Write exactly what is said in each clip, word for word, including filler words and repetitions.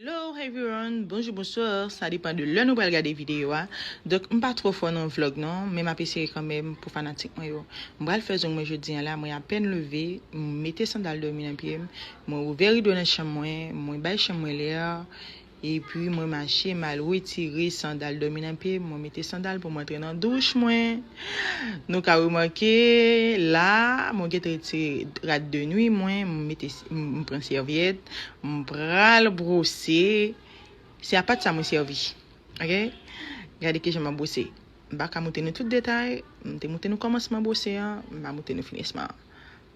Hello everyone, bonjou, bonswa, sa depann de lè nou pral gade videyo a. Donk, m pa twò fò nan vlog non, men m ap eseye kanmenm pou fanatik mwen yo. M pral fè zong mwen jodi a la, mwen apèn leve, m mete sandal dòmi nan pye m, mwen ouvè rido nan chanm mwen, mwen bay chanm mwen lè, epi mwen mache, m al retire sandal dòmi nan pye m, mwen mete sandal pou mwen antre nan douch mwen. Nou ka remake, la, mwen gentan retire rad de nwi mwen, m mete, m pran sèvyèt, m pral bwose. Se apatsa mwen sèvi. Ok? Gade kijan m ap bwose. M pa ka montre nou tout detay. M te montre nou kòmansman bwose an, m pa montre nou finisman an.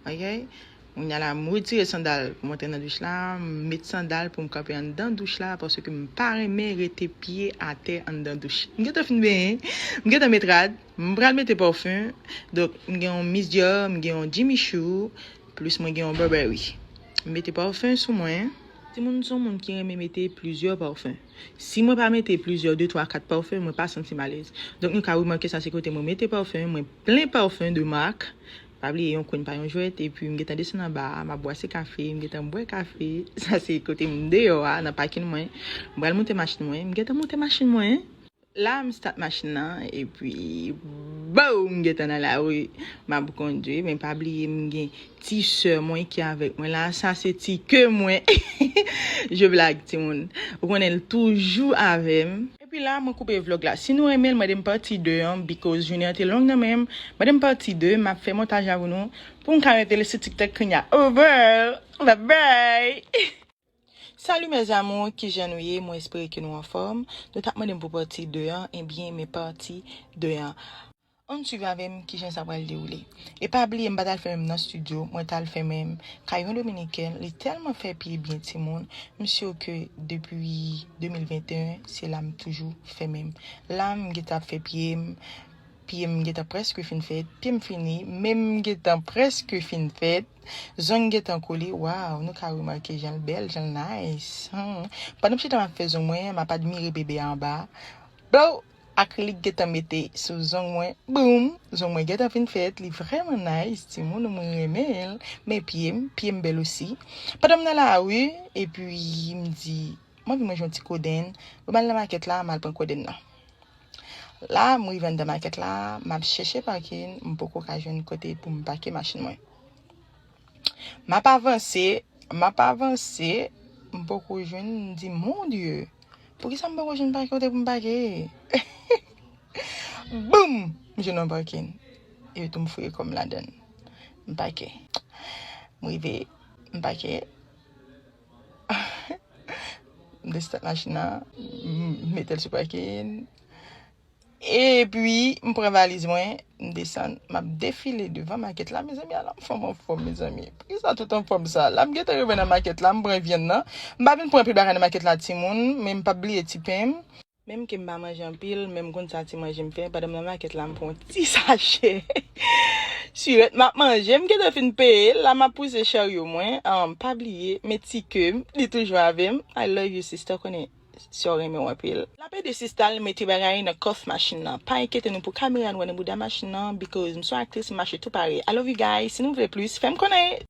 Ok? Kounye a la, m retire sandal pou m antre nan douch la, m met sandal pou m kanpe anndan douch la, paske m pa renmen rete pye atè anndan douch. M gentan fin benyen, m gentan met rad, m pral mete pafen. Donk, m gen yon Miss Dior, m gen yon Jimmy Choo, plis mwen gen yon Burberry. M mete pafen sou mwen. Timoun, m se yon moun ki renmen mete plizyè pafen. Si mwen pa mete plizyè, de, twa, kat pafen, mwen pa santi m alèz. Donk, nou ka remake sa, se kote mwen mete pafen, mwen plen pafen de mak. Pa bliye, yon kwen pa yon jwèt, epi m gentan desann anba a, m ap bwase kafe, m gentan bwè kafe. Sa se kote m deyò a, nan pakin mwen. M pral moute machin mwen, m gentan moute machin mwen. La, m start machin nan, epi, bow, m gentan nan lari, m ap kondwi, men pa bliye, m gen ti sè mwen ki avèk mwen la, sa se ti ke mwen. Je blague, timoun. Ou konnen l toujou avè m. Epi la, mwen koupe vlog la. Si nou renmen l, mande m pati de an, because jounen an te long nan men m. Mande m pati de, m ap fè montaj avè nou, pou m ka mete l sou TikTok kounye a. Over! Bye bye! Salut mes amours, kijan nou ye? Mwen espere ke nou anfòm. Nou t ap mande m pou pati de an, ebyen, men pati de an. Ann swiv avè m kijan sa pral dewoule. E pa bliye, m pa t al fè menm nan estidyo, mwen t al fè menm kay yon Dominiken, li tèlman fè pye byen timoun, m si ke depi de mil venteyen, se la m toujou fè menm. La, m gentan ap fè pye m, pye m gentan prèske fin fèt, pye m fini, men m gentan prèske fin fèt, zong gentan kole, waw, nou ka remake jan l bèl, jan l nice. Hmm. Pandan m chita m ap fè zong mwen, m ap admire bebe a anba. Blow! Akrilik gentan mete sou zong mwen. Boum! Zong mwen gentan fin fèt. Li vrèman nice, timoun, mwen renmen l. Men pye m, pye m bèl osi. Pandan m nan lari, epi m di, m anvi manje yon ti kodenn. Bon, m al nan makèt la, m al pran kodenn nan. La, m rive anndan makèt la, m ap chèche pakin, m poko ka jwenn kote pou m pake machin mwen. M ap avanse, m ap avanse, m poko jwenn, m di, mon Dieu, poukisa m poko jwenn pake kote pou m pake? Boum! M jwenn yon pakin. Epi tou m fouye kò m ladan l. M pake. M rive, m pake. M destart machin nan, m mete l sou pakin. Epi, m pran valiz mwen, m desann, m ap defile devan makèt la, mezanmi, ala m fanm anfòm, mezanmi. Poukisa tout anfòm sa? La, m gentan rive nan makèt la, m pran vyann nan. M pa vin pran anpil bagay nan makèt la, timoun, men m p ap bliye ti pen m. Menm ke m pa manje anpil, men m konn sa ti manje m fè. Pandan m nan makèt la, m pran yon ti sachè sirèt m ap manje. M gentan fin peye l, la m ap pouse charyo mwen. Ahn, pa bliye, men ti ke m, li toujou avè m. I love you, sister, konnen sè w renmen w anpil. L ap ede sista l mete bagay nan kòf machin nan. Pa enkyete nou pou kamera n wè nan bouda machin nan, because m se yon aktris, m mache tou pare. I love you guys. Si nou vle plis, fè m konnen.